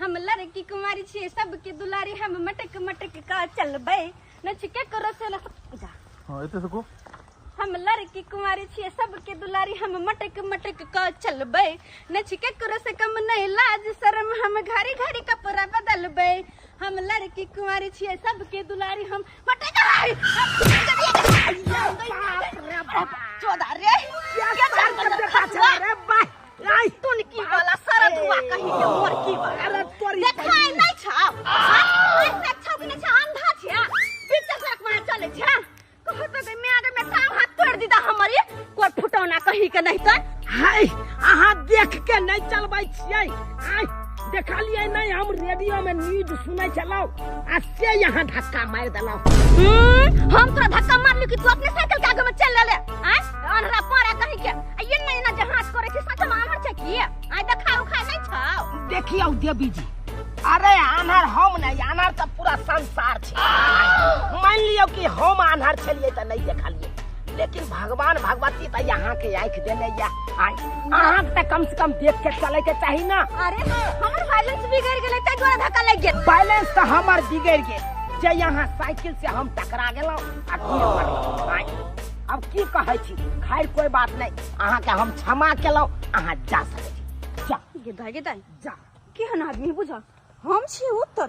हम लड़की कुमारी छियै सबके दुलारी, हम मटक मटक का चलबै नच के करो से जा। हां एते से को हम लड़की कुमारी छियै सबके दुलारी, हम मटक मटक का चलबै नच के करो से कम नहीं लाज शर्म, हम घड़ी घड़ी कपड़ा बदलबै। हम लड़की कुमारी छियै सबके दुलारी, हम मटक चोदा रे तुनकी वाला सारा धुआ कहीं के मोरकी वाला। अरे तोरी देखाय नहीं छाव ऐसे छाव कि नहीं छा, अंधा छिया बीच सड़क में चले छा, कहत गई मैं आगे में टांग हाथ तोड़ दीदा हमरी कोई फुटौना कहीं के नहीं त। हाय अहाँ देख के नहीं चलबै छियै, आय देखलियै नहीं, हम रेडियो में न्यूज सुनै छलौ आ से यहाँ धक्का मारि देलौ। हम तोरा धक्का मारलू कि तू अपने साइकिल के आगे में चल लेले? आय अन्हरा पारा कहीं के आ ये नहीं ना जे हाथ करे छी, सच में आन्हर छै की? आय देखा उखा नहीं छाव। देखियौ देवी जी, अरे आन्हर हम नहीं, आन्हर त पूरा संसार छै। मान लियौ कि हम आन्हर छलियै त नहीं देखलियै, लेकिन भगवान भगवती त यहाँ के आँख देने या अहाँ त कम से कम देख के चले के चाही ना। अरे हमर बैलेंस बिगड़ गेलै तै द्वारा धक्का लागि गेल। बैलेंस त हमर बिगड़ गेल जे यहाँ साइकिल से हम टकरा गेलौ आ गिर पड़लौ। अब की कहै छी, खैर कोई बात नहीं, अहाँ के हम क्षमा केलौ, अहाँ जा सकै छी। जा गेदाय गेदाय जा। केहन आदमी बुझ, हम छी उत्तर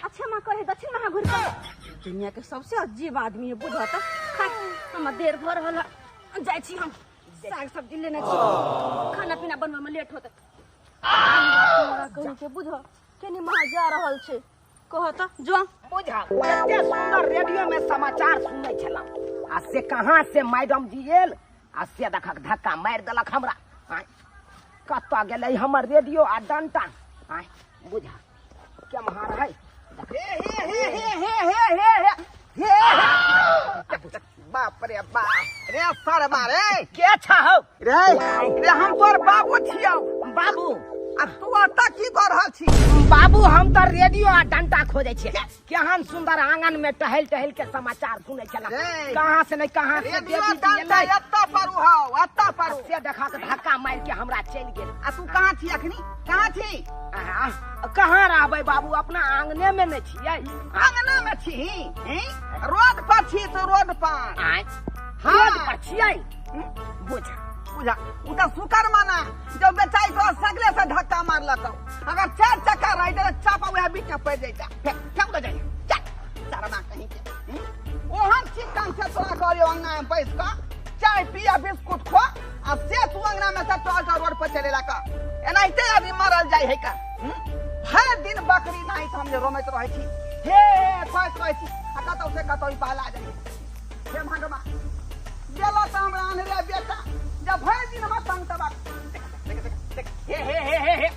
अच्छा माँ कहे दक्षिण महा घुर कर, दुनिया के सबसे अजीब आदमी है बुझ त। हम देर भर रहल जाइ छी, हम साग सब्जी लेने छी, खाना पीना बनबै में लेट होत। कहीं के बुझ केनी महा जा रहल छै, कह त जो बुझ। एते सुंदर रेडियो में समाचार सुनै छलौ आ से कहाँ से मैडम जी एल आ से देखक धक्का मारि देलक हमरा। कतऽ गेलै हमर रेडियो आ डंटा? आय बुझ केम्हर है। हे हे हे हे हे हे हे हे बाप रे बाप रे सरबा रे के छहो रे रे, हम तोर बाबू छियौ। बाबू आ तू अतऽ की कर रहल छी? बाबू हम त रेडियो आ डंटा खोजै छियै, केहन सुंदर आंगन में टहल टहल के समाचार सुनै छला, कहाँ से नहीं कहाँ से रेडियो डंटा एतऽ पर हौ, एतऽ पर से देखा के धक्का मारि के हमरा चलि गेल। आ तू कहाँ छी अखनी? कहाँ छी? कहाँ रहबै बाबू, अपना आंगने में नहीं छियै। आंगना में छी? रोड पर छी तू? रोड पर? रोड पर छियै। बुझ बुझा उ त शुकर माना जो बेचाई तो सगले से धक्का मारलक, अगर चार चक्का रही त चापा वह बीच में पड़ जाता। फेंक दे जाइए चल शर्मा कहीं के। ओहन चिकन से तोरा कहलियो अंगना में बैस क चाय पिया बिस्कुट खो आ से तू अंगना में से टल टल रोड पर चलेला का, एनाहिते आदमी मरल जाय है का। भरि दिन बकरी नहीं हम जे रोमैत रहै छी, हे हे खोजैत रहै छी आ कतौ से कतौ पहला जाइ। हे भगवान गेला त हमरा अनरे बेटा जब भरि दिन हम तंग तबाक। देख देख देख देख हे हे हे हे हे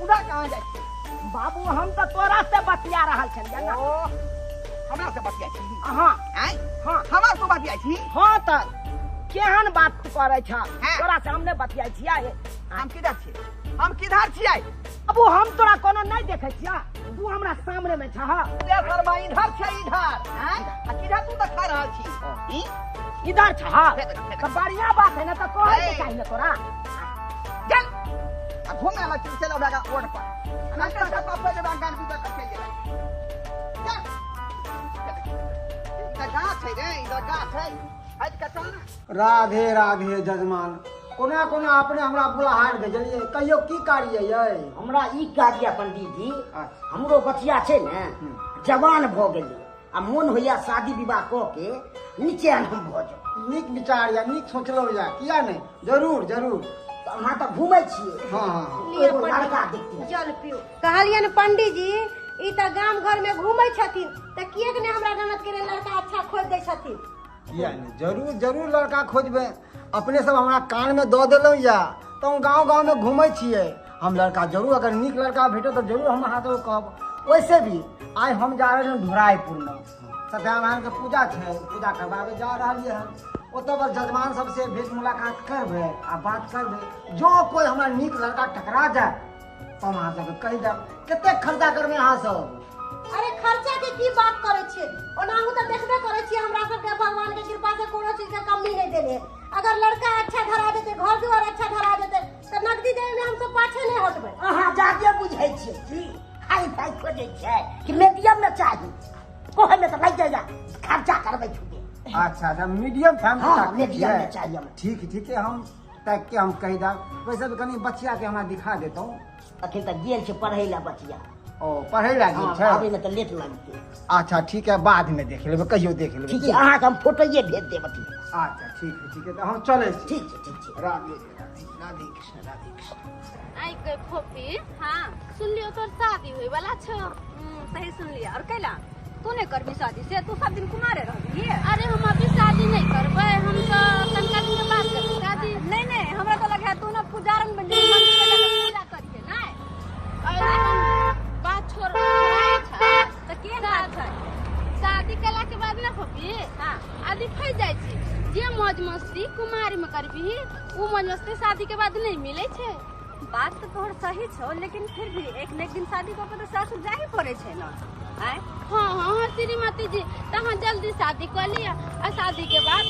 उधर कहाँ जाइ बाबू? हम त तोरा से बतिया रहल छलियै ना। ओ हमरा से बतिया छी? हां आय हां हमरा से बतिया छी। हां त केहन बात तू करै छ, तोरा से हम नै बतियाइ छियै। हम किधर छी? हम किधर छियै बाबू? हम तोरा कोनो नहीं देखै छियै, तू हमरा सामने में छह। रे शर्मा इधर छै इधर। आय आ किधर तू देखा रहल छी? इधर छह त बढ़िया बात है ना, त कहै के चाही ना तोरा। चल आ घूमे ला चल चल ओकरा रोड पर नाश्ता का पापा जब गान भी तक चल गेल। चल इधर गाछ है रे, इधर गाछ है, हट के चल ना। राधे राधे जजमान, कोना कोना अपने हमरा बुलाहार भेजलियै, कहियो की कार्य यै? हमरा ई कार्य पंडित जी, हमरो बचिया छै ने जवान भ गेलै आ मोन होइया शादी विवाह क के नीचे हम भ जाउ। नीक विचार या नीक सोचलहुँ या, किया नहीं, जरूर जरूर। तऽ अहाँ तऽ घूमै छियै। हाँ हाँ एगो लड़का देखतियै। जल पिउ कहलियन पंडित जी, ई तऽ गाम घर में घूमै छथिन तऽ किएक ने हमरा ननद के लड़का अच्छा खोज दै छथिन? किया नहीं, जरूर जरूर लड़का खोजबै। अपने सब हमरा कान में दऽ देलहुँ या तऽ हम गाँव गाँव में घूमै छियै, हम लड़का जरूर अगर नीक लड़का भेटत तऽ जरूर हम अहाँ सबके कहब। वैसे भी आइ हम जा रहल हन ढोराइपुर में, सत्यनारायण के पूजा छै, पूजा करबाबे जा रहलियै हन। ओतऽ पर जजमान सबसे भेंट मुलाकात करबै आ बात करबै, जो कोई हमरा नीक लड़का टकरा जाए तऽ हम अहाँ सबके कहि देब। कतेक खर्चा करबै अहाँ सब? अरे खर्चा के की बात करै छियै? ओनाहु तऽ देखबे करै छियै, हमरा सबके भगवान के कृपा से कोनो चीज के कमी नहीं देने। अगर लड़का अच्छा धरा देते, घर दुआर अच्छा धरा देते, तऽ नकदी देवे में हम सब पाछे नहीं हटबै। अहाँ जादे बुझै छियै की हाई फाई खोजै छियै कि मीडियम में चाही? कोहे में तऽ लागि जाइए खर्चा करबै छुबे। अच्छा अच्छा, मीडियम फैमिली। हाँ, मीडियम में चाहिए हमरा। ठीक ठीक है, हम ताकि के हम कहि देब। वैसे भी कनी बचिया के हमरा दिखा देतहुँ। अखन तऽ गेल छै पढ़ै लए बचिया। ओ पढ़ै लए गेल छै? आबै में तऽ लेट लगतै। अच्छा ठीक है, बाद में देख लेबै, कहियो देख लेबै। ठीक छै, अहाँके हम फोटोए भेज देब अथी। अच्छा ठीक है, ठीक है, तऽ हम चलै छी। ठीक छै, ठीक छै। राधे राधे, राधे कृष्ण राधे कृष्ण। आई गई फोफी। हाँ, सुनलियो तोर शादी होय वाला छौ। सही सुनलियै। और कैला तू नहीं करबी शादी? से तू सब दिन कुमारे रहबी? अरे हम अभी शादी नहीं करबै, हम तो तनका दिन के बाद करबै शादी। नहीं नहीं, हमरा तो लगे तू ना पुजारन बन जेबी, मंदिर में जाके पूजा करिहे। नहीं अरे बात छोड़, छै त के बात है? शादी केला के बाद ना फोफी, हाँ, आदमी फंस जाइ छै। जे मौज मस्ती कुमारी में करबी उ मौज मस्ती शादी के बाद नहीं मिले छै। बात तो तोहर सही छौ, लेकिन फिर भी एक न एक दिन शादी कऽ के तऽ सासुर जाही पड़े छै ना। आँय? हाँ हाँ हाँ श्रीमती जी, तहाँ जल्दी शादी कऽ लिअ आ शादी के बाद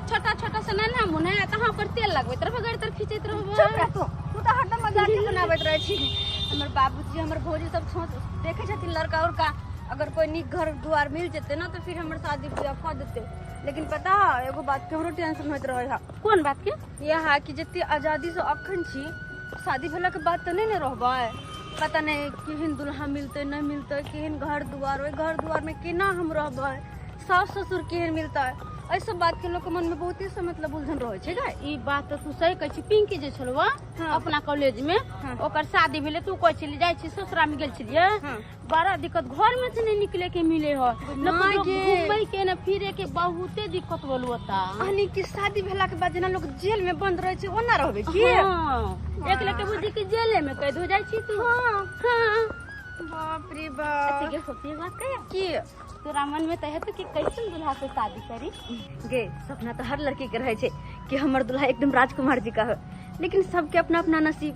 छोटा छोटा सा नन्हा मुन्हा है, तहाँ पर तेल लगबैत रहबै, गड़ी तर खींचैत रहबै। चुप रह तू, तू तऽ हरदम मजाके बनाबैत रहै छी। हमर बाबूजी हमर भौजी सब देखै छथिन लड़का उड़का, अगर कोई नीक घर दुआर मिल जेतै ना तऽ फिर हमर शादी बियाह कऽ देतै। लेकिन पता है एगो बात के हमरो टेंशन होइत रहै है। कोन बात के? यह है कि जते आजादी से अखन छी, शादी भेला के बाद तऽ नहीं ने रहबै। पता नहीं केहन दुल्हा मिलतै नहीं मिलतै, केहन घर दुआर, ओहि घर दुआर में केना हम रहबै, सास ससुर केहन मिलतै, एहि सब बात के लोग के मन में बहुते से मतलब उलझन रहै छै गै। ई बात तऽ तू सही कहै छी। पिंकी जे छलौ अपना कॉलेज में, ओकर शादी भेलै, तू कहै छली जाइ छी ससुरा में गेल छलियै, बड़ा दिक्कत, घर में से नहीं निकले के मिले हो, न घूमे के न फिरे के, बहुते दिक्कत बोलू ओता। यानी कि शादी भेला के बाद जेना लोग जेल में बंद रहै छै ओना रहबै की? हाँ, एक लेके बुझी कि जेले में कैद हो जाइ छी तू। हाँ हाँ, बाप रे बाप। अच्छा गे सोचिए बात कहिया की तोरा मन में तऽ हेतौ कि कैसन दुल्हा से शादी करी? गे सपना तो हर लड़की के रहे छै कि हमर दुल्हा एकदम राजकुमार जी का हो, लेकिन सबके अपना अपना नसीब,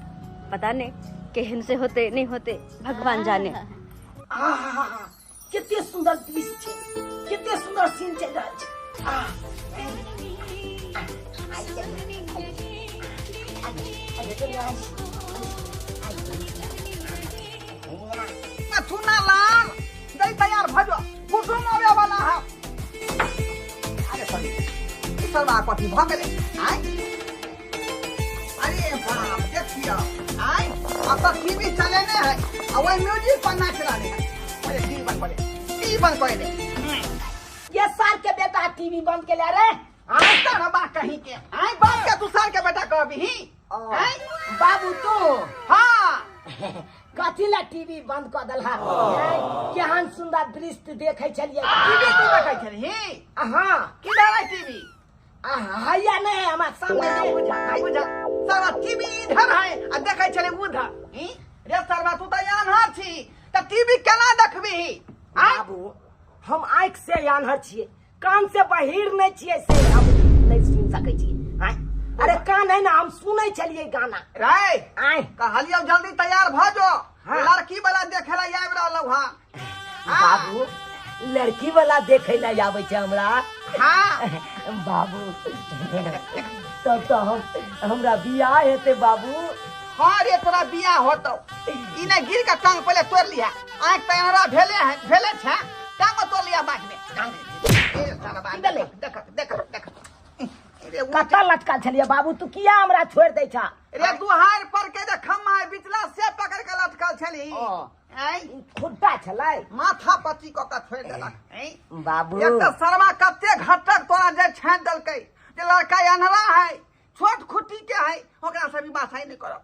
पता नहीं केहन से होते नहीं होते, भगवान जाने। आहा, कते सुंदर दृश्य छै, कते सुंदर सीन चलि रहल छै। चुना लाल दई तैयार भजो, कुटुम आवे वाला है। अरे सॉरी, ई सरवा कथी भ गेलै? आय अरे बाप, देखियो आय अब तो टीवी चलेने है आ वही म्यूजिक पर नाच रहले है। अरे टीवी बंद कर दे, टीवी बंद कर दे। ये साल के बेटा टीवी बंद के ले रे। आय सरवा कहीं के, आय बाप के तू साल के बेटा कहबी? आय बाबू तू। हाँ, कथी ला टीवी बंद कऽ देलहा? केहन सुंदर दृश्य देखै छलियै। टीवी तू देखै छलही? हाँ। किधर है टीवी? हैया नहीं है हमारे सामने। बुझा बुझा, सरवा टीवी इधर है आ देखै छलै उधर। रे सरवा तू तऽ आन्हर छी, तऽ टीवी केना देखबही? बाबू हम आँखि से आन्हर छियै, कान से बहिर नहीं छियै, से हम नहीं सुन सकै छियै। अरे कान है ना, हम सुनै छलियै गाना। रे आय कहलियौ जल्दी तैयार भ जो, हाँ। लड़की वाला देखे ला आबि रहलौ। हाँ बाबू लड़की वाला देखे ला आबै छै हमरा। हाँ बाबू तब तो हम हमरा बियाह हेतै बाबू। हाँ रे तोरा बियाह होतौ, ई ने गिर के टांग पहिले तोड़ लिया, आँख तऽ हमरा भेले है, भेले छै, टांग तोड़ लिया बाद में। ए सरवा देख देख देख, कतऽ लटकल छलियै बाबू? तू किया हमरा छोड़ि दै छा? रे दुहार पर के जे खम्मा है बिचला से पकड़ के लटकल छली। खुट्टा छलै, माथा पची कऽ के छोड़ि देलक। बाबू एक तऽ सरवा कते घटक तोरा जे छाँटि देलकै जे लड़का अन्हरा है, छोट खुट्टी के है, ओकरा से विवाह नहीं करब।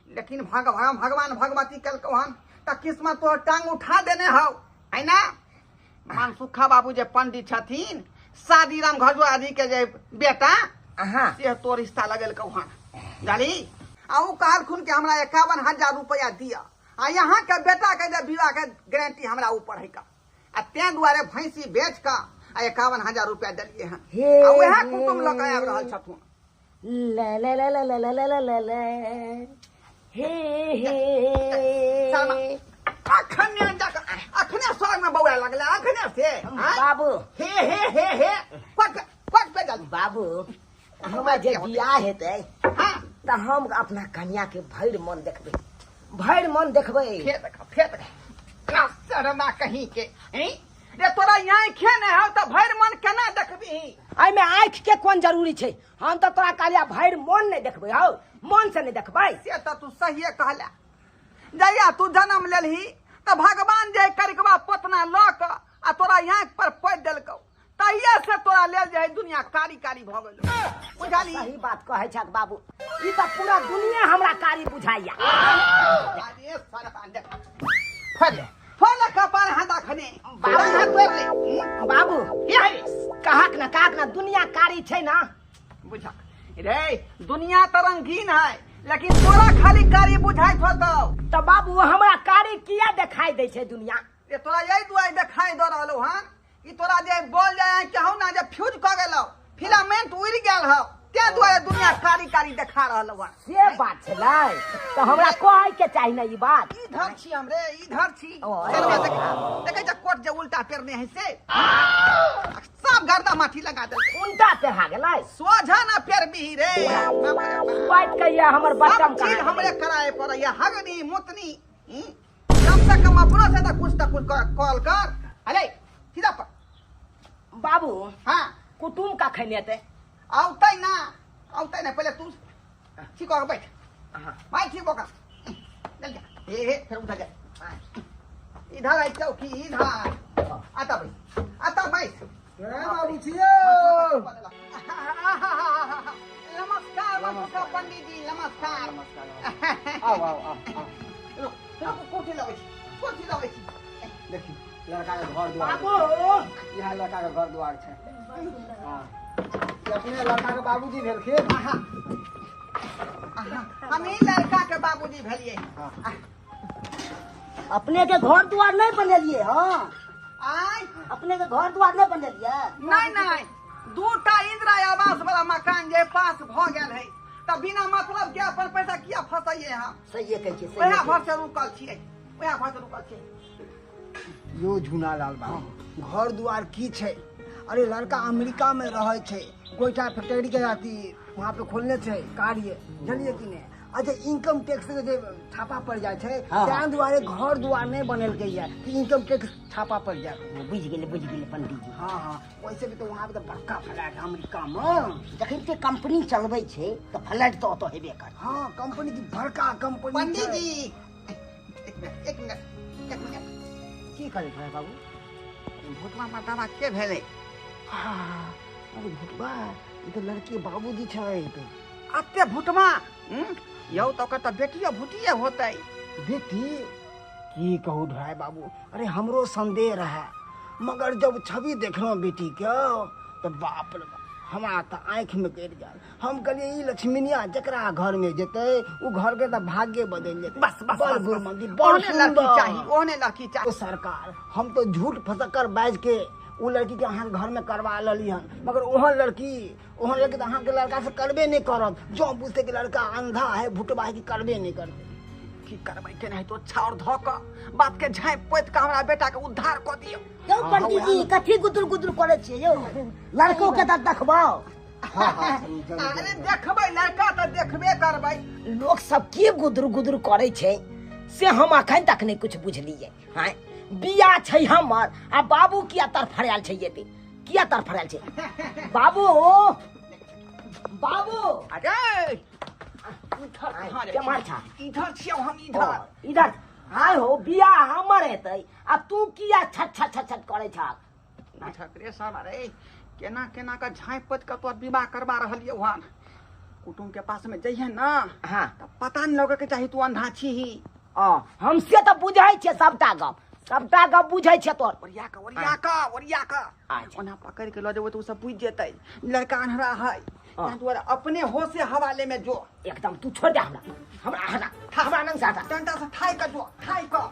लेकिन भगवान भगवान भगवती केलकौ हन तऽ किस्मत तोहर टांग उठा देने हौ, है ना? मनसुखा बाबू जे पंडित छथिन, शादी राम घजुआ जी के जे बेटा, से तोर रिश्ता लगेलकौ हन, जानी? आ उ कहलखुन कि हमरा 51,000 रुपया दिअ आ यहाँ के बेटा के जे विवाह के गारंटी हमरा ऊपर है का, आ तें दुआरे भैंसी बेच कऽ आ 51,000 रुपया देलियै हन। आ वएह कुटुम लऽ कऽ आबि रहल छथुन। ला ला ला ला ला ला ला ला ला हे हे। शर्मा अखने जाकऽ अखने स्वर्ग में बौआ बाबू हे हे हे हे पट पट पे जल्दी। बाबू हमरा जे बियाह हेतै हां त हम अपना कन्या के भरि मन देखबै, भरि मन देखबै। फेर देखा फेर देखा शर्मा कहीं के हैं रे तोरा यहाँ खे नहीं हो त भरि मन केना देखबी? एहिमे आँखि के कोन जरूरी छै? हम तऽ तोरा कहलिया भरि मन नहि देखबै, हौ मन से नहि देखबै। से त तू सहिए कहला। जहिया तू जन्म लेलही त भगवान जे करिकबा पोतना ल क आ तोरा आँखि पर पोति देलकौ, तहिया से तोरा लेल जे दुनिया कारी कारी भ गेल। बुझली? सही बात कहै छक बाबू, ई तऽ पूरा दुनिया हमरा कारी बुझाइया। अरे सरपा देख फल फल कपार हाथ खने बाबू हाथ तोड़ ले बाबू। कहक ना कहक ना दुनिया कारी छै ना। बुझक रे दुनिया त रंगीन है लेकिन तोरा खाली कारी बुझाइत होतौ। त बाबू हमरा कारी किया देखाई दै छै दुनिया? रे तोरा यही दुआई देखाई दऽ रहलौ हन ई तोरा जे बोल जाय केहू ना जे फ्यूज क गेलौ, फिलामेंट उड़ि गेल हौ, ते दुआरे दुनिया कारी कारी देखा रहलौ हन। से बात छलै त हमरा कहै के चाही ना ई बात। इधर छी हम रे, इधर छी। चलबा देखा देखै छ कोट जे उल्टा पेरने है से सब गर्दा माटी लगा देलकै। उल्टा पेरहा गेलै? सोझा ना पेरबी रे। बात कहिया हमर बटम कहाँ हमरे कराए पड़ैया हगनी मुतनी। कम से कम अपनो से त कुछ त कुछ कॉल कर। अरे सीधा पर बाबू। हाँ कुटुम का खैने हेतै? औतै ना औतै ना, पहिले तू ठीक हो बैठ। हाँ भाई ठीक होगा चल जा। हे हे फिर उठा जा इधर आई चौकी इधर आता भाई आता भाई। बाबू छियो। नमस्कार नमस्कार पंडित जी, नमस्कार नमस्कार। आओ आओ आओ आओ। रुक रुक कोठी लगै छी, कोठी लगै छी। देखी लड़का के घर द्वार बाबू, यहाँ लड़का के घर द्वार छै। हां अपने लड़का के बाबूजी भेलखिन। हम ही लड़का के बाबूजी भेलिए। अपने के घर द्वार नहीं बनेलिए? हाँ आय अपने के घर द्वार नहीं बनेलिए? नहीं नहीं, दूटा इंदिरा आवास वाला मकान जे पास भ गेल है त बिना मतलब के अपन पैसा किया फसैये हम? सही कहै छियै, सही। ओएह भर से रुकल छियै, ओएह भर से रुकल छियै। यो झूनालाल बाबू घर द्वार की छै? अरे लड़का अमेरिका में रहै छै, गोइठा फैक्ट्री के अथी वहाँ पे खोलने छै कार्य, जानलिए कि नहीं? अच्छा इनकम टैक्स के जे छापा पड़ जाइ छै ताहि दुआरे घर द्वार नहीं बनेलकै या कि इनकम टैक्स छापा पड़ जाए। बुझि गेलै बुझि गेलै पंडित जी। हाँ हाँ वैसे भी तो वहाँ पे तो बड़का फ्लैट है अमेरिका में। जखन के कंपनी चलबै छै तऽ फ्लैट तऽ ओतऽ हेबे करतै। हाँ कंपनी की बड़का कंपनी। पंडित जी एक मिनट एक मिनट एक मिनट, की करै छै बाबू? भुटवा मर्दाबा के भेलै? अरे भुटवा ई तऽ लड़की बाबूजी छै। अते भुटवा यौ तऽ ओकर तऽ बेटियो भुटिये होतै। बेटी की कहू ढाई बाबू, अरे हमरो संदेह रहे मगर जब छवि देखलहुँ बेटी के तऽ बाप रे बाप हमरा तऽ आँखि में गिर गेल। हम कहलियै ई लक्ष्मीनिया जकरा घर में जेतै ओ घर के तऽ भाग्य बदलि जेतै। बस बस बड़ बस गुरमंदी बड़ ओहने लड़की सुंदर। चाही, ओहने लड़की चाही। ओ सरकार हम तो झूठ फसक्कर बाजि के ओ लड़की के अहाँके घर में करवा लेली हन, मगर ओहन लड़की तऽ अहाँके लड़का से करबे नहीं करत। जो बुझते कि लड़का अंधा है भुटबा है कि करबे नहीं करते। की करबै केनाहितो छाउर धऽ कऽ बाप के झाँपि पोति कऽ हमरा बेटा के उद्धार कऽ दियौ। यौ पंडित जी कथी गुदुर गुदुर करै छियै यौ? लड़को के तऽ देखबाउ। अरे देखबै लड़का तऽ देखबे करबै। लोक सब की गुदुर गुदुर करै छै से हम अखन तक नहीं कुछ बुझलियै। हाँ बियाह छै हमर आ बाबू किया तरफड़ायल छै? एते किया तरफड़ायल छै बाबू? बाबू अरे केम्हर छा? इधर छियौ हम, इधर इधर। हाय हो बियाह हमर हेतै आ तू किया छट छट छट छट करै छह? रे साला रे केना केना कऽ झाँपि पोति कऽ तोर विवाह करवा रहलियौ हन। कुटुम के पास में जइहे ना हाँ तऽ पता नहीं लगे के चाही तू अंधा छीही। हम से तऽ बुझै छियै सबटा गप, सबटा गप बुझै छियै तोर। ओरिया कऽ ओरिया कऽ ओरिया कऽ ओना पकड़ के लऽ जेबै तऽ ओ सब बुझि जेतै लड़का अन्हरा है, ताहि दुआरे अपने होशे हवाले में जो। एकदम तू छोड़ दे हमरा, हमरा हटा, हमरा नंग से हटा। डंडा से थाई कऽ जो, थाई कऽ।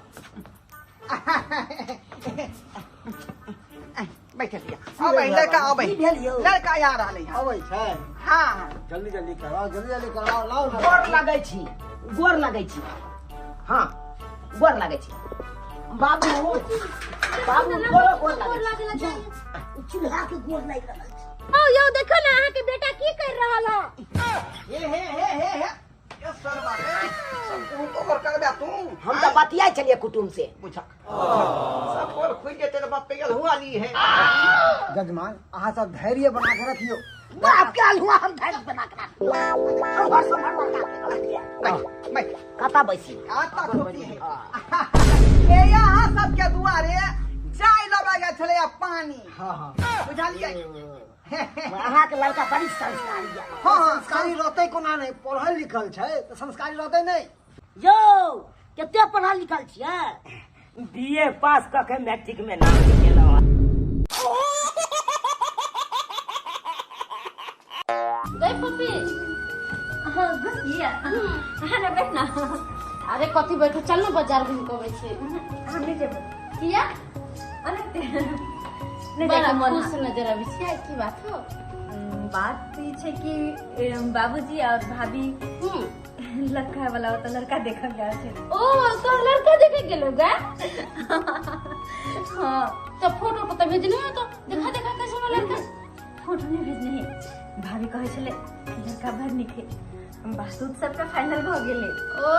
बैठे लिया अबै लड़का अबै, लड़का आ रहलै हन। अबै छै? हाँ जल्दी जल्दी करवाओ, जल्दी जल्दी करवाओ, लाओ ना। गोर लगै छी, गोर लगै छी। हाँ गोर लगै छी। बाबू बाबू गोर गोर लागे चूल्हा के गोर लागि रहल छै। ओ यौ देखो ना अहाँ के बेटा की कर रहल है। हे हे हे हे हे ये सरवा रे सब तो कर करबे तू। हम त बतियाइ छलियै कुटुम से। बुझक सब बोल खुल जेते त बाप पे गेल हुआ ली है। जजमान अहाँ सब धैर्य बना के रखियो। बाप के हुआ हम धैर्य बना के रखियो। हम घर संभाल लड़का मैं कता बैसी आता खोपी है। ए यहाँ सब के दुआरे जाय लबा गेल छलै पानी। हां हां बुझलियै। अहाँ के लड़का बड़ी संस्कारी है। हां संस्कारी रहतै कोना नहि, पढ़ल लिखल छै त संस्कारी रहतै नहि। यौ कते पढ़ल लिखल छियै? बीए पास क के मैट्रिक में नाम लिखेलहुँ। गई पप्पी। हाँ घुस गया। हाँ ना बैठ ना। अरे कथी बैठो, चल ना बाजार घूम के अबै छी। हम नहीं जेबै। किया? अरे नहीं बड़ा मन खुश नजर आबै छै, की बात हो? बात ई छै कि बाबूजी और भाभी लड़का वाला तो लड़का देखल गया छै। ओ तो लड़का देखे गेलो गा? हाँ तो फोटो तो भेजने हो तो देखा देखा कैसे वाला लड़का? फोटो नहीं भेजने है, भाभी कहै छले लड़का बड़ नीक है। बात उत सबका फाइनल भ गेलै। ओ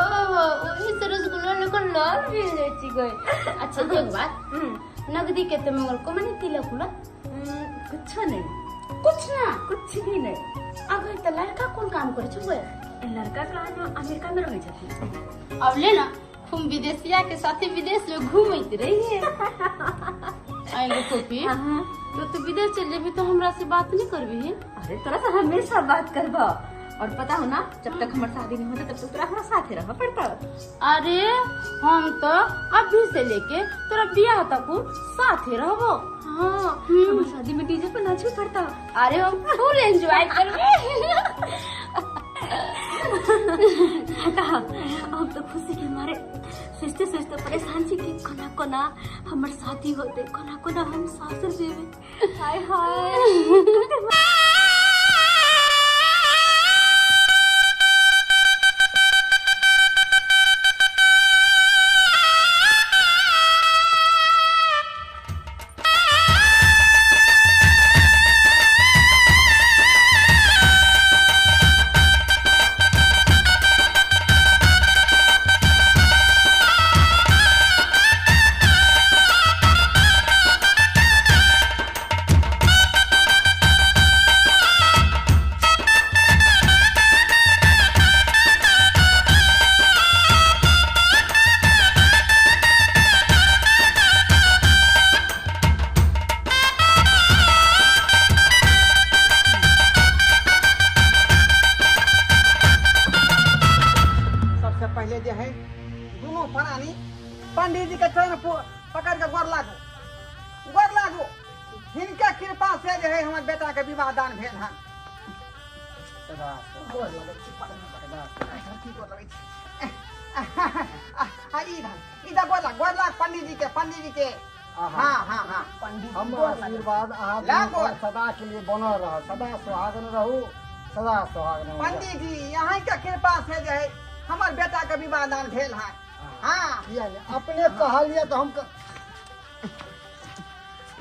ओही से रसगुल्ला लेकर लाल भेल जाइ छी गई। अच्छा एक बात, नगदी केते मंगल को माने तिलक उलक? कुछो नहीं। कुछ ना? कुछ भी नहीं। अगर त लड़का कोन काम करे छै? लड़का कहाँ ना अमेरिका में रहै छथिन। अब ले ना हम विदेशिया के साथे विदेश में घूमैत रहिए। आइलो कोपी तो तू विदेश चल जेबी तो हमरा से बात नहीं करबी? अरे तोरा से हमेशा बात करबो। और पता हो ना जब तक हमार शादी नहीं होता तब तक तोरा हमरा साथे रहबा पड़ता। अरे हम तो अभी से लेके तोरा बियाह तक साथे रहबो। हाँ हमर शादी में डीजे पर नाचू पड़ता। अरे हम फुल एंजॉय करबे। कहा हम तो खुशी के मारे सोचते सोचते परेशान छी कि कोना कोना हमर शादी होते, कोना कोना हम सासुर जेबे। हाय हाय। पहले जे है दोनों प्राणी पंडित जी के चरण पकड़ के गोर लागू, गोर लागू। हिनका कृपा से जे है हमर बेटा के विवाह दान भेल हन। गोर लगै छी, गोर लगै छी। आ ई धान ई दा गोर लाग, गोर लाग पंडित जी के, पंडित जी के। हाँ हाँ हाँ पंडित हम आशीर्वाद अहाँ सदा के लिए बनल रह, सदा सुहागन रहू, सदा सुहागन। पंडित जी यहाँ के कृपा से जे है हमार बेटा के विवाह दान भेल है। हाँ अपने कहलिए तो हम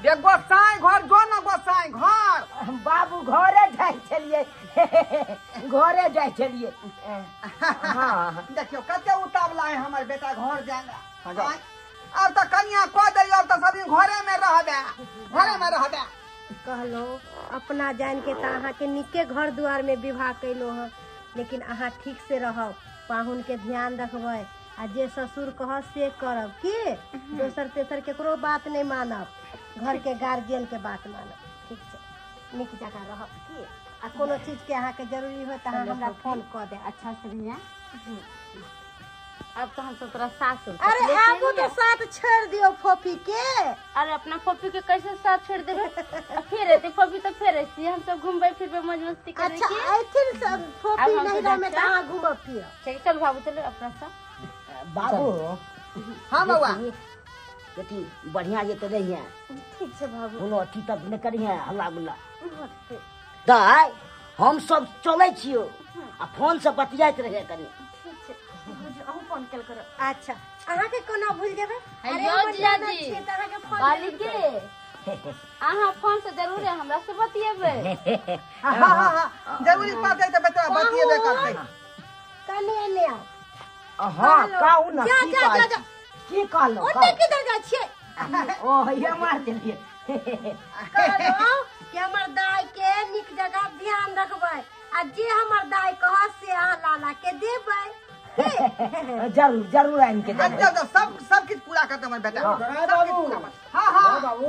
रे गोसाई घर जो ना गोसाई घर। हम बाबू घरे जाइ छलिए, घरे जाइ छलिए। हाँ देखियो कते उतावला है हमार बेटा घर जाए। अब तो कन्या कह दियो, अब तो सब दिन घरे में रहबे, घरे में रहबे। कहलो अपना जान के त अहाँ के निके घर द्वार में विवाह कैलो हँ, लेकिन अहाँ ठीक से रहब, पाहुन के ध्यान रखबै आ जे ससुर कहत से करब, की दोसर तेसर केकरो बात नहीं मानब, घर के गार्जियन के बात मानब। ठीक छै, नीक जकाँ रहब की। आ कोनो चीज के अहाँ के जरूरी हो त अहाँ हमरा फोन कऽ देब। अच्छा से भैया अब तो हम सब तोरा सासुर। अरे आबू तो साथ छोड़ दियो फोफी के। अरे अपना फोफी के कैसे साथ छोड़ देबे? फिर एते फोफी तो फिर ऐसी हम सब घूमबे फिरबे मौज मस्ती करे। अच्छा ऐथिन सब फोफी नहीं रहे त अहाँ घूमब फिरब। ठीक चल बाबू चलो अपना सब। बाबू हां बउआ बेटी बढ़िया जे तो नहीं है। ठीक छै बाबू, कोनो अथी तक नहीं करी है हल्ला गुल्ला। दाय हम सब चलै छियो आ फोन से बतियाइत रहे कनी। ठीक छै, अहूँ फोन फोन केल करब। अच्छा अहाँ के कोना भूल जेबै? अरे जीजाजी बाली के अहाँ फोन से जरूर हमरा से बतियेबै। हां हां हां जरूरी पड़तै त बेटा बतियेबे करतै। कने ले आओ। हां कहू ना जा जा जा जा की कहलो? ओते किधर जाइ छियै? ओ हे मार देलियै। कहलो कि हमर दाई के नीक जगह ध्यान रखबै आ जे हमर दाई कहत से अहाँ लाला के देबै। जरूर जरूर आनि के देबै। अच्छा सब सब किछ पूरा करतै हमर बेटा। बाबू हां हां बाबू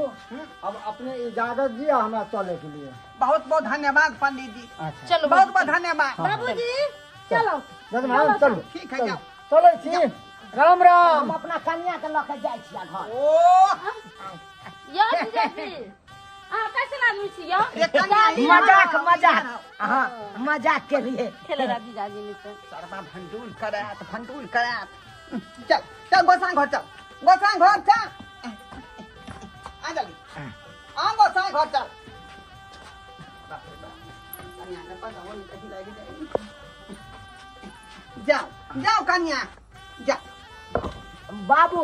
अब अपने इजाजत दिया हमरा चले के लिए। बहुत बहुत धन्यवाद पंडित जी। चलो बहुत बहुत धन्यवाद बाबूजी। चलो चलो ठीक है जाओ। चलै छी। राम राम। हम अपना कन्या के लऽ के जाइ छियै घर। ओ यौ जीजाजी अहाँ कैसन आदमी छी यौ? मजाक मजाक हाँ मजाक के लिए खेल जीजाजी नहीं तो सरबा भंडूल करात भंडूल करात। चल चल गोसाई घर चल गोसाई घर चल आ जल्दी आ गोसाई घर चल। बाप रे बाप कन्या के पता हो नहीं कहीं लागी जाए। जाओ जाओ कन्या जाओ। बाबू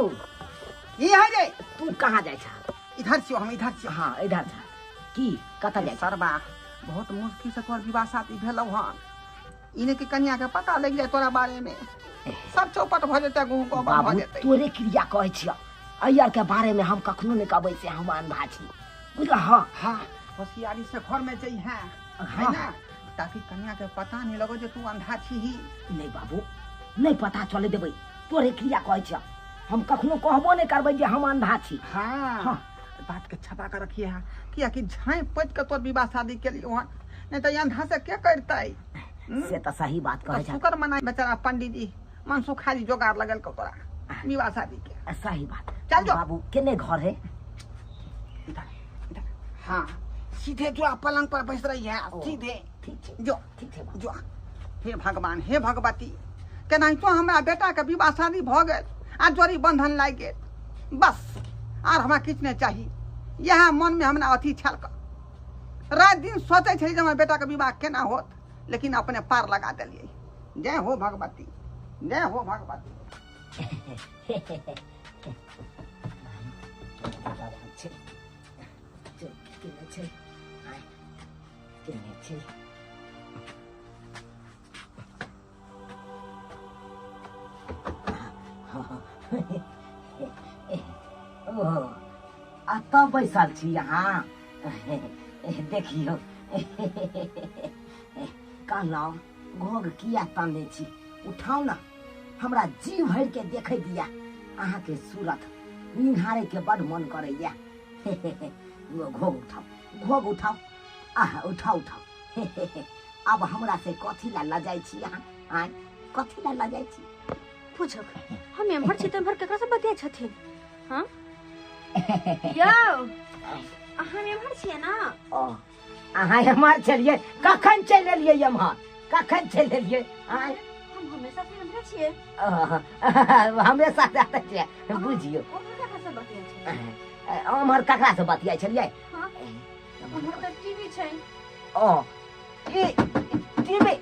ये है रे तू कहाँ जाइ छा? इधर छियो हम इधर छियो। हाँ इधर छा की कतऽ जाइ? सरबा बहुत मुश्किल से तोहर विवाह शादी भेलौ हन। इने के कन्या के पता लग जाए तोरा बारे में सब चौपट भ जेतै गूं गोबर भ जेतै। तोरे क्रिया कहै छियो अय्यर के बारे में हम कखनो नहीं कहबै से हम अनभा छी बुझल। हाँ हाँ होशियारी से घर में जइहे है ना ताकि कन्या के पता नहीं लगो जे तू अंधा छी ही। नहीं बाबू नहीं पता चले देबै। तोरे क्रिया कहै छियो हम कखनो कहबो नहीं करबै जे हम अंधा छी। हाँ हाँ बात के छपा के रखिए है किया कि झाँप पोति के तोर विवाह शादी के लिए वहाँ नहीं तो अंधा से के करतै? से तो सही बात कहै छै। शुक्र मनाई बेचारा पंडित जी मन सुखाली जोगाड़ लगल को तोरा विवाह शादी के। सही बात। चल जो बाबू केने घर है? इधर इधर। हाँ सीधे जो पलंग पर बैस रही है सीधे। ठीक है जो ठीक है जो। हे भगवान हे भगवती केनाहितो हमरा बेटा के विवाह शादी भ गेल आ जोड़ी बंधन लागि गेल बस आर हमरा किछु नहीं चाहिए। यह मन में हमरा अथी छल रात दिन सोचै छली जे हमर बेटा के विवाह केना होत लेकिन अपने पार लगा देलियै। जय हो भगवती जय हो भगवती। अतऽ बैसल छी अहाँ? देखियौ कहलहुँ घोघ किया ताने छी? उठाउ ना हमरा जी भरि के देखै दिया। अहाँके सूरत निहारे के बड मन करैया। घोघ उठाउ घोघ उठाउ आह उठाउ उठाउ। अब हमरा से कथी ला लजाइ छी अहाँ? आँय कथी ला लजाइ छी? पूछब हम एम्हर छी तऽ एम्हर केकरा से बतियाइ छथिन? हाँ यौ अहाँ एम्हर छियै ना? ओ अहाँ एम्हर छलियै? कखन चलि एलियै एम्हर? कखन चलि एलियै? आँय हम हमेशा से एम्हरे छियै। हमेशा से आते छियै बुझियौ। ओम्हर ककरा से बतियाइ छलियै? हाँ ओम्हर तऽ टीवी छै। ओ ई टीवी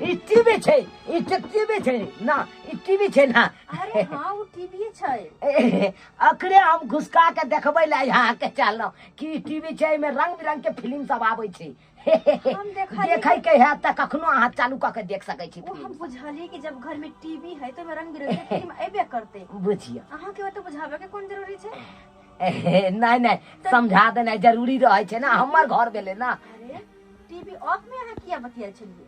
ई टीवी छै ई टीवी छै ना ई टीवी छै ना? अरे हाँ वो टीवी छै। अकरे हम घुसका के देखबै ला यहाँ के चललहुँ कि टीवी छै एहिमे रंग बिरंग के फिल्म सब आबै छै। हम देखै के हैत तऽ कखनो अहाँ चालू कऽ के देख सकै छी। वो हम बुझलियै कि जब घर में टीवी है तो रंग बिरंग के फिल्म अयबे करतै। बुझियौ अहाँ के ओते बुझाबै के कोन जरूरी छै? नहीं नहीं समझा देनाइ जरूरी रहै छै ना। हमर घर भेलै ना। अरे टीवी ऑफ में अहाँ किया बतियाइ छलियै?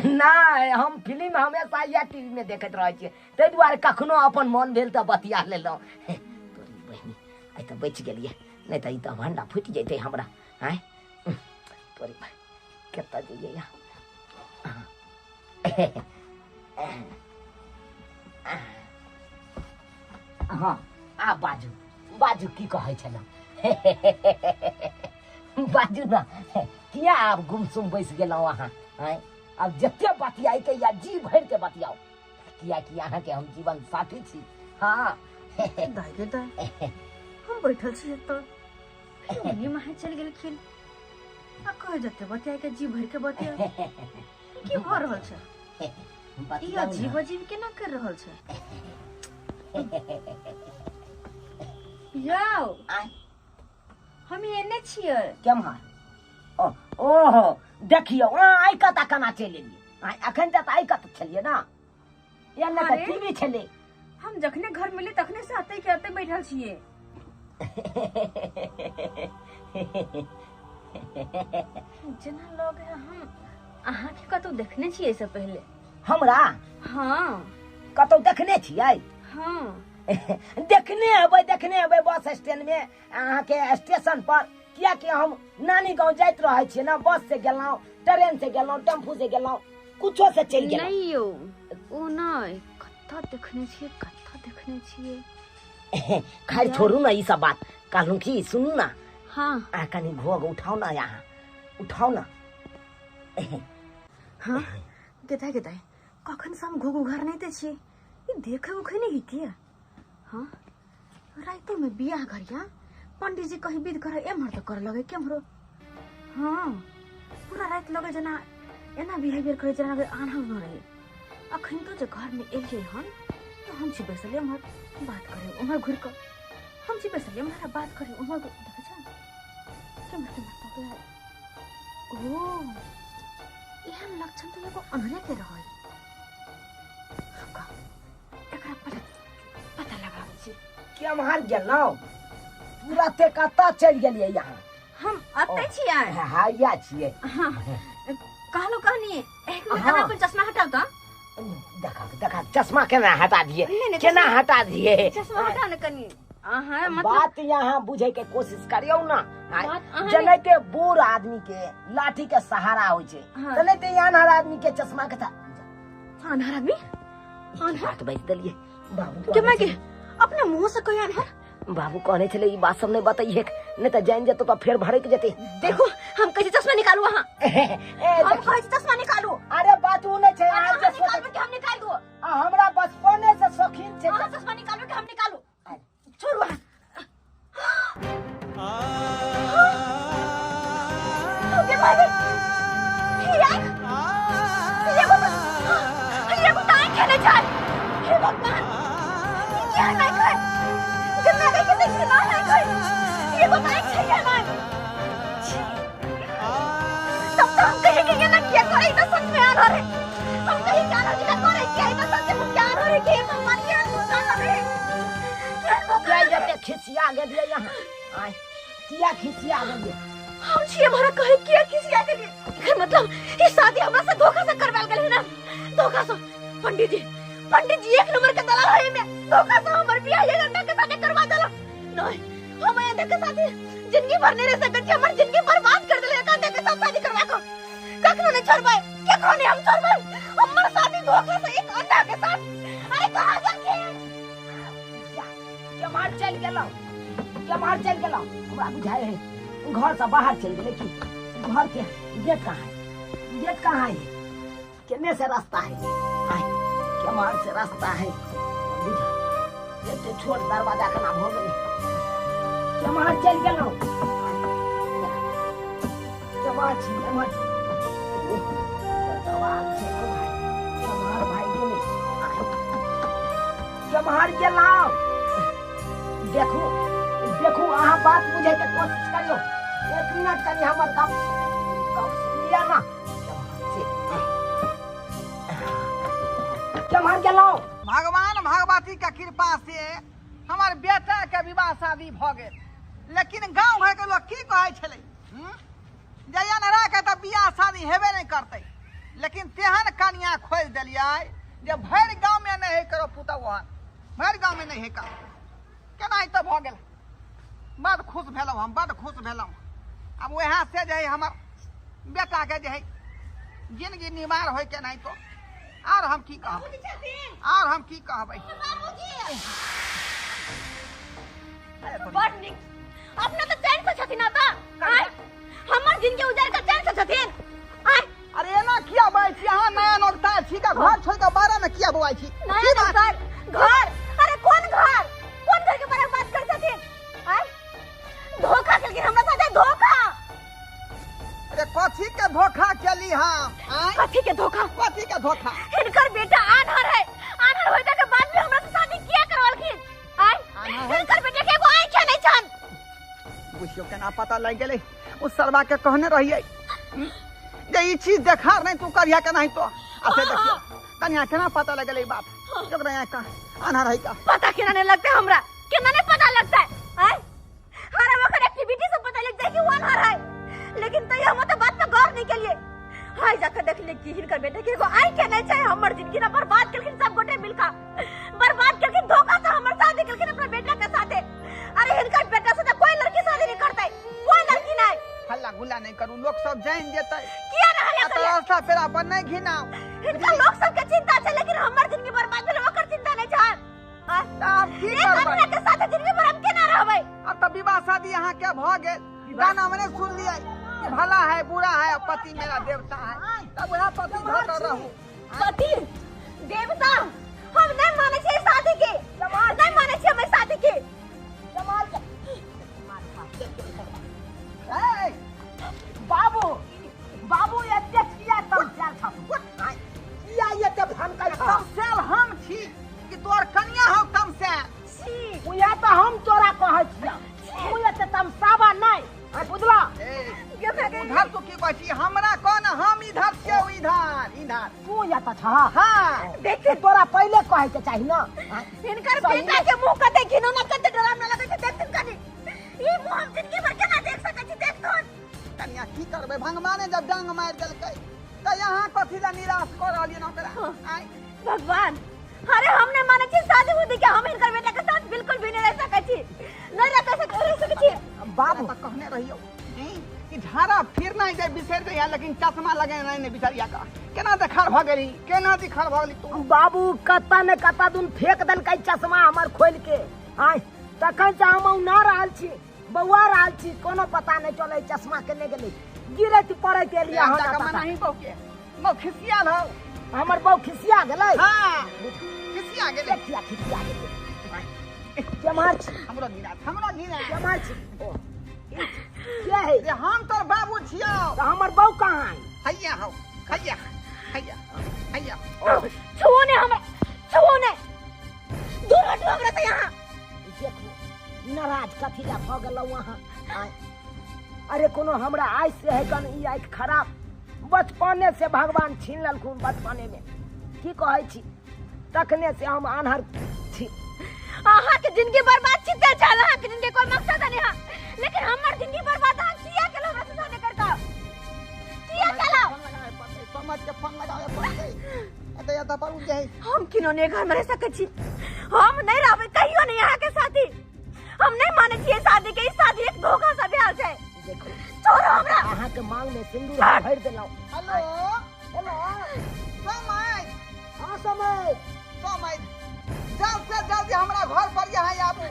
नहि हम फिल्म हमेशा इएह टीवी में देखैत रहै छियै ताहि दुआरे कखनो अपन मन भेल तऽ बतिया लेलहुँ। तोरी बहिनी आइ तऽ बचि गेलियै नहीं तऽ ई तऽ भंडा फूटि जैतै हमरा। आँय तोरी कतऽ जइयै? हाँ आ बाजू बाजू की कहै छलहुँ? बाजू ना किया आब गुमसुम बैस गेलहुँ अहाँ? आँय आब जते बतियाइके या जी भरिके बतियाउ कियाकि अहाँके हम जीवन साथी छी। हाँ दाइ गे दाइ हम बैठल छी एतऽ फेर ओन्ने माहे चलि गेलखिन आ कह जते बतियाइके जी भरिके बतिया की भऽ रहल छै? ई अजीब अजीब केना कर रहल छै? यौ हम एने छियै। केम्हर? ओहो देखियौ आइ कतऽ केना चलि एलियै? अखन तक आइ कतऽ छलियै ना? एने तऽ टीवी छलै। हम जखने घर मिले तखने से आते के आते बैठल छियै। जेना लगे हम अहाँके कतौ देखने छियै से पहले। हमरा? हाँ। कतौ देखने छियै? हाँ। देखने हेबै, देखने हेबै बस स्टैंड में, अहाँके स्टेशन पर, कियाकि हम नानी गाँव जाइत रहै छियै ना, बस से गेलहुँ, ट्रेन से गेलहुँ, टेम्पू से गेलहुँ, कुछो से चलि गेलहुँ। नहीं यौ ओ नहि, कतऽ देखने छियै, कतऽ देखने छियै। खैर छोड़ू ना ई सब बात, कहलहुँ की सुनू ना। हाँ। आ कनी घोघ उठाओ ना, यहाँ उठाओ ना। हाँ गेदाय गेदाय कखन से हम घोघ उघार नहीं दै छियै, ई देखे उखे नहीं किया। हाँ राइतो में बियाह घरिया पंडित जी कहीं विध करे एम्हर तो कर लगे केम्हरो। हाँ पूरा रात लगे जेना एना बिहेवियर करे जेना आन्हा न रहे। अखन तो जे घर में एलियै हन तो हम छी बैसल एम्हर बात करे उम्हर घुरि कऽ, हम छी बैसल एम्हर बात करे उम्हर। देखै छ केम्हर केम्हर तकै। ओ एहन लक्षण तऽ एगो अन्हरे के रहै। रुक एकरा पता लगाबै छी। केम्हर गेलहुँ? तुरते कतऽ चलि गेलियै यहाँ? हम अतै छियै। हाँ या छियै। हाँ कहलहुँ कहनी एक मिनट अपन चश्मा हटाउ तऽ। देखा देखा चश्मा केना हटा दिए, केना हटा दिए? चश्मा हटाउ ने कनी। अहाँ मतलब बात यहाँ बुझे के कोशिश करियौ ना। जेनाहिते बूढ़ आदमी के लाठी के सहारा होइ छै तेनाहिते आन्हर आदमी के चश्मा के। आन्हर आदमी? बात बाजि देलियै बाबू के माय के अपना मुँह से कहिया आन्हर? बाबू कहने छलै ई बात सब नहीं बतैहे, नहीं तऽ जानि जेतौ तऽ फेर भड़क जेतै। देखो हम कहै छी चश्मा निकालू अहाँ। हम कहै छी चश्मा निकालू। अरे बात उ नहि छै, अहाँ जे निकालबै कि हम निकालि दू? हमरा बचपने से शौकीन छै। अहाँ चश्मा निकालबै कि हम निकालू? छोड़ू अहाँ। गे माय एगो तऽ आँखि नहि छै। हे भगवान किया नहि खाय? जितना देखे देखिए ना नहीं खाय। एगो तऽ आँखि छै नहीं। तब तो हम कहे कि ये ना किया करे तो सच में आन्हर है। हम कहीं कि आन्हर जिका करे किया तो सच में क्या आन्हर है कि भगवान क्या धोखा करे? किया जते खिसिया गेलियै यहाँ? आय किया खिसिया गेलियै? हम छियै हमरा कहे किया खिसिया गेलियै? एकर मतलब ई शादी हमरा से धोखा से करवाल गेल है ना? धोखा से। पंडित जी, पंडित जी एक नंबर के दलाल है में धोखा से हमर बियाह ये लड़का के साथे करवा देला। नहीं हम अंधा के साथे जिंदगी भर नहीं रह सकत छी, हमर जिंदगी बर्बाद कर देले अंधा के साथ शादी करवा के। कखनो नहीं छोड़बै, कखनो नहीं हम छोड़बै हमर शादी धोखा से एक अंधा के साथ। अरे कहां गेलखिन? केम्हर चलि गेलहुँ? केम्हर चलि गेलहुँ? हमरा बुझाइ है घर से बाहर चलि गेलै कि घर के गेट कहाँ है? गेट कहाँ है? केने से रास्ता है? केम्हर से रास्ता है? एते छोट दरवाजा केना भऽ गेलै? केम्हर चलि गेलहुँ? केम्हर छी? एम्हर केम्हर भागि गेलै? केम्हर गेलहुँ? देखू देखू अहाँ बात बुझे के कोशिश करियौ। एक मिनट कनी हमर गप गप सुनि लिअ ना। केम्हर गेलहुँ? भगवान भगवती के कृपा से हमार बेटा के विवाह शादी भ गेल, लेकिन गाँव घर के लोग की कहै छलै जे अन्हरा के तऽ बियाह शादी हेबे नहीं करतै, लेकिन तेहन कनिया खोजि देलियै जे भरि गाँव में नहीं है करो पुतहु, ओहन भरि गाँव में नहीं है करो। केनाहितो भऽ गेल। बड खुश भेलहुँ हम, बड खुश भेलहुँ। आब वएह से जे है हमर बेटा के जे है जिंदगी निवार होय केनाहितो। आर हम की कहब, आर हम की कहबै? बड नीक अपना तऽ चैन से छथिन ना, हमर जिंदगी उजाड़ के चैन से छथिन। अरे एना किया बजै छी अहाँ? नया नौकता छी का घर छोड़ के बाहर में किया बौआइ छी? नया नौकता घर? अरे कौन घर, कौन घर के बारे में बात कर छथिन? आय धोखा केलखिन हमरा साथे, धोखा। अरे कथी के धोखा केलखिन? देली हम। आय कथी के धोखा? कथी के धोखा? हिनकर बेटा आन्हर है, आन्हर होइता के बाद भी हमरा से शादी किया करवलखिन। आय हिनकर बेटा के एगो आँख नहीं छन। बुझियो केना पता लग गेलै। उस सरवा के कहने रहियै जे ई चीज देखार नहीं तू करिया के नहीं तो। आ से देखियो कन्या केना पता लग गेलै बाप ओकरा यहाँ का आन्हर है का। पता केना नहीं लगता हमरा, केना नहीं पता लगता है? आय हर वक्त एक्टिविटी से पता लग जाए कि वो आन्हर है, लेकिन तैयो हम तो बात पे गौर नहीं के लिए। हाय जाकर देख ले कि हिनकर बेटा के एगो आँख के नहीं छै। हमर जिंदगी ना बर्बाद केलखिन सब गोटे मिलका, बर्बाद केलखिन, धोखा से हमर शादी केलखिन अपना बेटा के साथे। अरे हिनकर बेटा से तो कोई लड़की शादी नहीं करतै, कोई लड़की नहीं। हल्ला गुल्ला नहीं करू, लोग सब जान जेतै। किया ना हल्ला करिए? रास्ता पेरा पर नहीं घिनाओ। हिनकर लोग सब के चिंता छै, लेकिन हमर जिंदगी बर्बाद भेल ओकर चिंता नहीं छै। आब की करबै? के साथे जिंदगी भर हम केना रहबै? अब त विवाह शादी यहाँ के भ गेल, गाना मैंने सुन लिया कि भला है बुरा है पति मेरा देवता है, तब वह पति धर रहू। पति देवता हम नहीं माने छियै शादी के, नहीं माने छियै हम शादी के। बाबू बाबू एते किया तमसाल छौ? किया एते भनकै छौ? तमसाल हम छी कि तोर कन्या हौ तमसाल? छी उया त हम तोरा कहै छियौ, तू एते तमसावा नहीं। आ बुझला? उधर तू की कहै छी हमरा कौन? हम इधर छियौ, इधर इधर तू एत छह। हां देख तोरा पहिले कहै के चाही न। हिनकर बेटा के मुंह कते घिनौना कते डरावना लगै छै, देखथिन कनी ई मुंह हम जिंदगी भर केना देख सकै छी? देखथुन कन्या की करबै, भगवाने जब डांग मारि देलकै त यहाँ कथी ला निराश क रहलियै न ओकरा। आय भगवान, अरे हम नहीं माने छी शादी उदी के, हम हिनकर बेटा के साथ बिल्कुल भी नहीं रह सकै छी, नहीं रह सकै छी। बाबू त कहने रहियौ कि झाड़ा फिर नहीं जाए बिसर गया, लेकिन चश्मा लगे नहीं नहीं बिचारिया का केना देखार भ गेली, केना दिखार भ गेली तू? बाबू कत्ता ने कत्ता दुन फेंक देलकै चश्मा हमर खोल के। आय तखन से हम ना रहल छी, बौआ रहल छी, कोनो पता नहीं चले चश्मा के ले गेली, गिरत पड़ैत एलिया। हम नहीं बौ के मौ खिसियाल हौ हमर बौ खिसिया गेलै। हां खिसिया गेलै, खिसिया खिसिया गेलै। केम्हर छी? हमरो गिरा, हमरो गिरा। केम्हर छी? के है? रे हम तोर बाबू छियौ। त हमर बौ कहाँ है? हैया हौ, हैया हैया हैया। छुओ ने हमरा, छुओ ने, दूर हटो हमरा से यहाँ। देखो नाराज कथी ला भ गेलौ अहाँ? अरे कोनो हमरा आइ से है कन ई आँखि खराब, बचपने से भगवान छीन लेलखुन बचपने में। की कहै छी, तखने से हम आन्हर छी। अहाँ के जिंदगी बर्बाद छी ते चल, अहाँ के जिंदगी कोई मकसद नहीं है, लेकिन हमर जिंदगी बर्बाद अहाँ किया केलौ हमरा से शादी कर के? किया केलौ? समझ के फोन लगावे पड़तै, एते एते पर उठ जाई। हम किनो ने घर में रह सकै छी, हम नहीं रहबै कहियो नहीं अहाँ के साथी। हम नहीं माने छियै शादी के, ई शादी एक धोखा सा भेल छै। देखो छोड़ो हमरा। अहाँ के मांग में सिंदूर भरि देलौ। हेलो हेलो समय, हां समय समय, जल्द से जल्दी हमरा घर पर यहाँ आबू।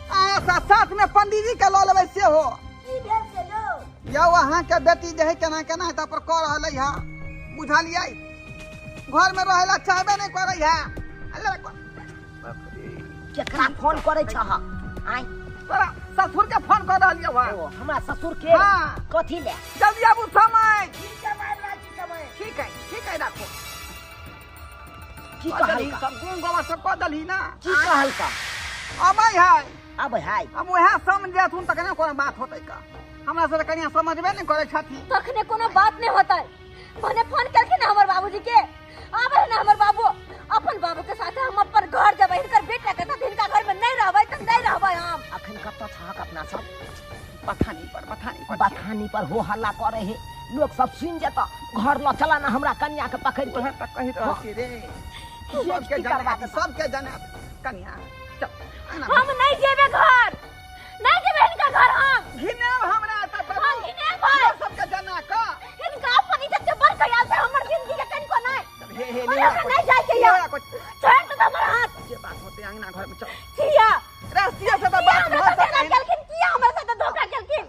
अहाँ साथ साथ में पंडीजी के लऽ लेबै सेहो। की भेल से यौ? यौ अहाँ के बेटी जे है केना केना एतऽ पर कऽ रहलै है, बुझलियै? घर में रहै ला चाहबे नहीं करै है। केकरा फोन करै छह? आय तोरा ससुर के फोन कर रहलियौ है। हमरा ससुर के? हाँ। कथी ले? जल्दी आबू समय। ठीक है ठीक है ठीक है राखो। की कहलका? सब गुण गोबर सब कऽ देलही ना। की कहलका? अबै है, अबै है। अब वएह समझथुन तखने कोनो बात होतै का। हमरा से कनिया समझबे नहीं करै छथिन। तखने कोनो बात नहीं होतै। भने फोन केलखिन हमर बाबूजी के, आबै ना हमर बाबू, अपन बाबू के साथे हम अपन घर जेबै, हिनकर बेटा के साथ हिनका घर में नहीं रहबै त नहीं रहबै हम। अखन कतऽ छहक अपना सब? बथानी पर, बथानी पर, बथानी पर हो हल्ला करे है, लोग सब सुन जेता। घर ल चला ना हमरा कन्या के पकड़ के। तक कहि रहल छी रे, सबके जना, सबके जना कन्या। चल हम नहीं जेबे घर, नहीं जेबे हिनका घर। हम घिनेब हमरा त पर, हम घिनेब भाई सबके जना का। हिनका अपन इज्जत के बड़ ख्याल छै, हमर जिंदगी के कनिको नहीं। हे हे नहीं जाय के यार, छोड़ दे हमर हाथ। जे बात होते अंगना घर में चल। किया रास्तिया से त बात भ सकै केलखिन? किया हमरा साथ धोखा केलखिन?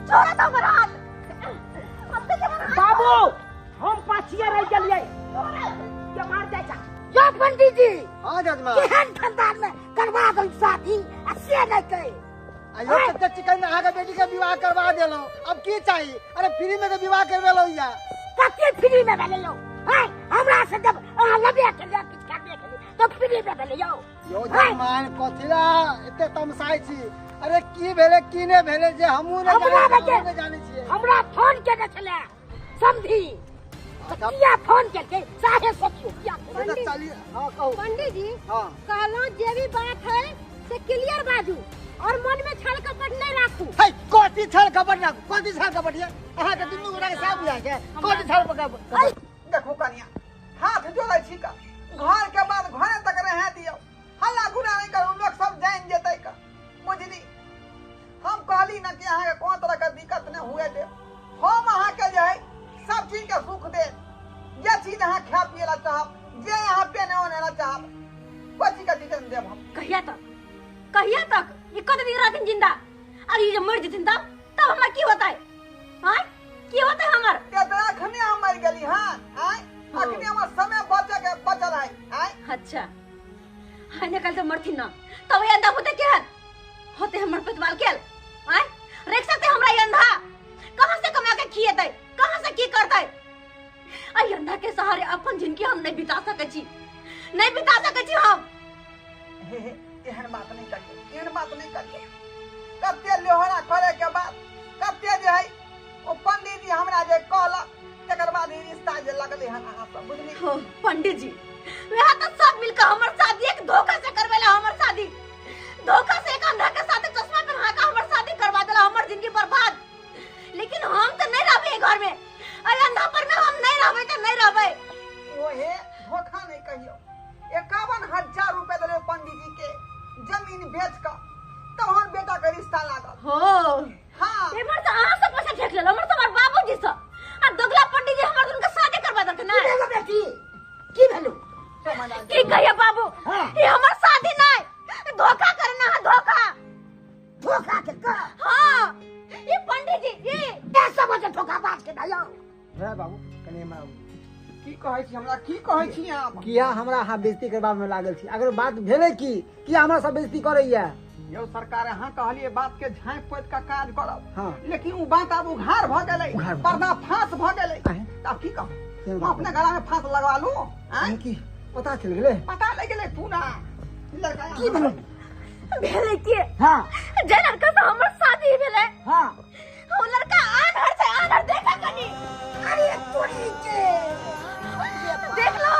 छोड़ दे हमर हाथ। बाबू हम पाछिए रह गेलियै, के मार जाय छा यो पंडित जी। हां जजमान, केहन खानदान में करवा देल शादी आ से नहीं कहे। आयो कते चिकन अहाँ के बेटी के विवाह करवा देलहुँ, अब की चाही? अरे फ्री में के विवाह करवेलहुँ या। कते फ्री में भेलै यौ? हैं, हमरा से जब अहाँ लेबे केलियै, किछु करबे केलियै तऽ फ्री में भेलै यौ? यौ जजमान, कथिला एते तमसाइ छी? अरे की भेलै की नहि भेलै जे हमहूँ नहि हमरा जानै बेटे- हमहूँ नहि जानै छियै। हमरा फोन केने छलै समधी। तऽ किया फोन केलकै साहे सोचियौ, किया फोन तऽ चली, हाँ कहू। पंडित जी, हाँ। कहलहुँ जे भी बात है से क्लियर बाजू और मन में छल कपट नहीं राखू। है, कथी छल कपट राखू? कथी छल कपट ये? अहाँके दुनू गोटा के साफ बुझाइ छै, कथी छल कपट? देखू कनिया, हाथ जोड़ै छी का, घर के बाद घरे तक रहे दियौ, हल्ला गुल्ला नहीं करू, लोग सब जान जेतै का, बुझली? हम कहली ना कि अहाँके कोनो तरह के दिक्कत नहीं हुए देब। हम अहाँके जे है सब चीज के सुख देब, जे चीज अहाँ खाए पिए ला चाहब, जे अहाँ पहने ओने ला चाहब, कोई चीज के दिक्कत नहीं देब हम। कहिया तक, कहिया तक ये कत दिन रहथिन जिंदा? और ये जब मर जेथिन तब तब हमरा की होतै? हाँ, की होतै हमर? ते तऽ अखने हम मरि गेली। हाँ आय, अखने हमर समय बचे के बचल है आय। अच्छा, हाँ, निकल तो मरथिन ना तब ये अंधा होते केहन होते हमर पेटवाल केल? आय, रख सकते हमरा ये अंधा? कहाँ से कमा के खिएतै, कहाँ से की करतै? आई अंधा के सहारे अपन जिंदगी हम नहीं बिता सकै छी, नहीं बिता सकै छी हम। हे हे, एहन बात नहीं करियौ, एहन बात नहीं करियौ। कते लोहरा करे के बाद कते जे है ओ पंडित जी हमरा जे कहलक, तकर बाद ई रिश्ता जे लगलै हन अहाँ सब, बुझली? हो पंडित जी, वह तो सब मिलकर हमर शादी एक धोखा से करवेला। हमर शादी धोखा से एक अंधा के साथ चश्मा पहना के हमर शादी करवा देला, हमर जिंदगी बर्बाद। लेकिन हम तो नहीं रहबे घर में, अरे अंधा पर में हम नहीं रहबे तो नहीं रहबे। ओहे धोखा नहीं कहियो, 51,000 रुपए देले पंडित जी के जमीन बेच के तहन बेटा के रिश्ता लागल। हो हाँ, एमर से अहाँ सब पैसा ठेक लेलो, हमर तो हमर बाबूजी से आ दोगला पंडित जी हमर दुनू के शादी करवा देलकै ना। की भेलो बेटी, की भेलो? की कहिए बाबू, ये हमर शादी नहीं, धोखा करना है, धोखा। धोखा के का? हाँ, ये पंडित जी ये ये सब जे धोखा बाज के ना यौ। रे बाबू, कनि हमरा की कहै छी हमरा, की कहै छी अहाँ? किया हमरा अहाँ बेइज्जती करबा में लागल छी? अगर बात भेलै की, किया हमरा सब बेइज्जती करैया? यौ सरकार, अहाँ कहलिए बात के झाँपि पोति के काज करब, हाँ। लेकिन उ बात आब उघार भऽ गेलै, उघार भऽ पर्दा फांस भऽ गेलै, आँय? तऽ आब की कहू? केहन हम अपने गला में फांस लगवा लू? आँय? की पता चलि गेलै? पता लागि गेलै पूरा लड़का। की भेलै? भेलै की? हाँ। जे लड़का से हमर शादी भेलै, हाँ, ओ लड़का आन्हर छै, आन्हर। देखा कनी। अरे तोरी के, देख लो।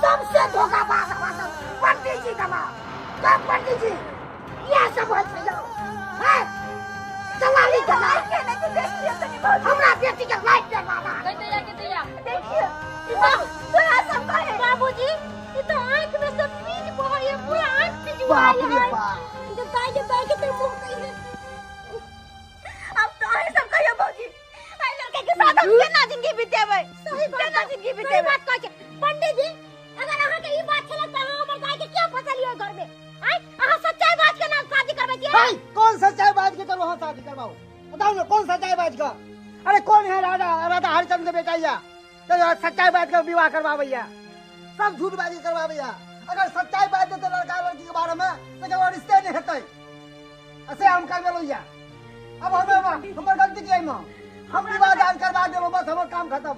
सबसे धोखाबाज हमरा सब पंडित जी दबा तब पंडित जी इएह सब होइ छै यौ। हैं, दलाली दलाल के नहीं तो देख लियो तनी बाबू, हमरा बेटी के लाइफ बर्बाद। देखियो तोरा सब कहे बाबूजी, ये तो आंख में सब पीज बहै है, पूरा आंख बाप पिजुआल रे है। बाप। जब दाई के दाई के तो मुंह कही है। अब तो अहीं सब कहियो भौजी, एहि लड़के के साथ हम केना जिंदगी बितेबै? सही बात, केना जिंदगी सही बितेबै? बात कहै छै पंडित जी। अगर अहाँ के ई बात छलै तऽ अहाँ हमर दाई के किया फसलियो घर में? आँय, अहाँ सच्चाई बात के नाम शादी करबै छियै? है, कौन सच्चाई बाज के करू? हाँ, शादी करवाओ, बताओ ना कौन सच्चाई बाज का? अरे कौन है राजा राजा हरिचंद्र के बेटा या तो सच्चाई बाज का विवाह करवाबैया? सब झूठ बाजी करवाबैया। अगर सच्चाई बाज देते लड़का लड़की के बारे में तो केकरो रिश्ते नहीं हेतै। ऐसे हम करवेलो या अब हमें हमर गलती की है मां, हम विवाह दान करवा देलो, बस हमर काम खत्म।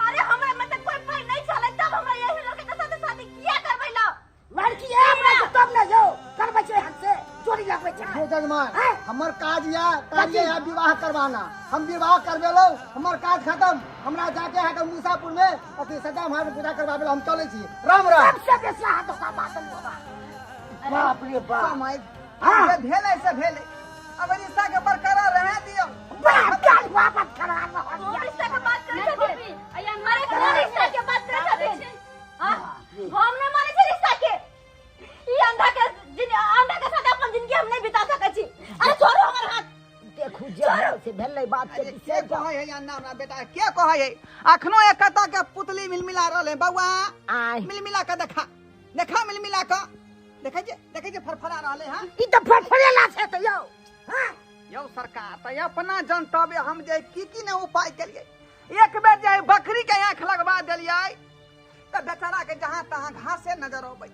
अरे हमरा में तऽ कोई पाई नहीं छलै तब हमरा यही लड़के के साथ शादी किया करबै ला? लड़की है हमरा के तब ने यौ करबै छै, हाथ से चोरी लगबै छै। हे जजमान, हैं? हमर काज या कार्य या विवाह करवाना, हम विवाह करवेलो, हमर काज खत्म। हमरा जाके है के मूसापुर में अथी सदा महाराज पूजा करवावेलो, हम चलै छी, राम राम। सबसे बेसी अहाँ धोखाबाज हमरा, बाप रे बाप। समय हाँ। जे भेलै से भेलै, अब रिश्ता के बरकरार रहे दियौ। बाप काल वापस करा रहल। हम रिश्ता के बात करै छथिन? अरे कोन रिश्ता के बात करै छथिन? हाँ? हम नहीं मानै छी रिश्ता के। ई अंधा के जिन अंधा के साथ अपन जिंदगी हम नहीं बिता सकै छी। अरे छोड़ू हमर हाथ। देखू जे भेल से भेलै, बात के अरे के विषय कहै है अन्ना हमरा बेटा के कहै है? अखनो एकता के पुतली मिलमिला रहल है बौआ। आय। मिलमिला के देखा, देखा, मिलमिला के देखै छै, देखै छै, फरफरा रहले हन। ई तऽ फरफरेला छै तऽ यौ। हाँ, यौ सरकार, तऽ अपना जनतबे हम जे की की ने उपाय केलियै। एक बेर जे बकरी के आंख लगवा देलियै तऽ बेचारा के जहाँ तहाँ घासे नजर अबै।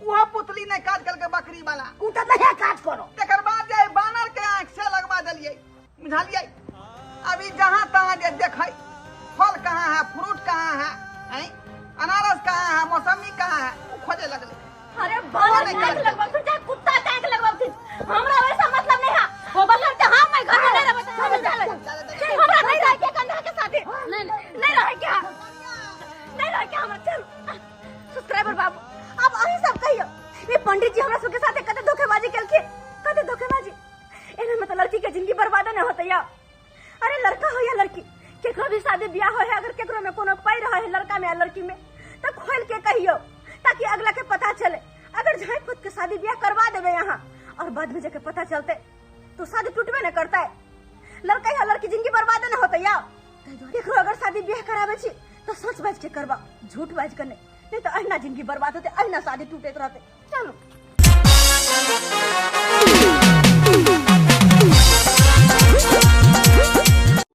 उहो पुतली नहि काज केलकै बकरी वाला। उ तऽ नहिये काज करो। तकर बाद जे बानर के आंख से लगवा देलियै, बुझलियै? अभी जहाँ तहाँ जे देखै, फल कहाँ है, फ्रूट कहाँ है, हैं, अनारस कहाँ है, मौसमी कहाँ है, उ खोजे लगले। अरे बानर टैंक लगवाथिन चाहे कुत्ता टैंक लगवाथिन, हमरा वैसा मतलब नहीं है। वो बसर हम मैं घर में नहीं रहबै, चल चल चल, हमरा नहीं रहे के कंधा के साथे, नहीं नहीं रहे के, नहीं रहे के हमरा। चल सब्सक्राइबर बाबू, अब अहीं सब कहियो, ये पंडित जी हमरा सबके साथे कते धोखेबाजी केलखिन, कते धोखेबाजी। एना में तो लड़की के जिंदगी बर्बाद न होते या। अरे लड़का हो या लड़की, केकरो भी शादी ब्याह हो है, अगर केकरो में कोनो पाई रहे है लड़का में या लड़की में, तो खोल के कहियो ताकि अगला के पता चले। अगर झाँक फूक के शादी ब्याह करवा देवे यहाँ और बाद में जाके पता चलते तो शादी टूटबे न करता है, लड़का या लड़की जिंदगी बर्बाद न होते या। केकरो अगर शादी ब्याह करावे छी तो सच बाज के करवा, झूठ बाज के नहीं, नहीं तो अहिना जिंदगी बर्बाद होते, अहिना शादी टूटैत रहते। चलो।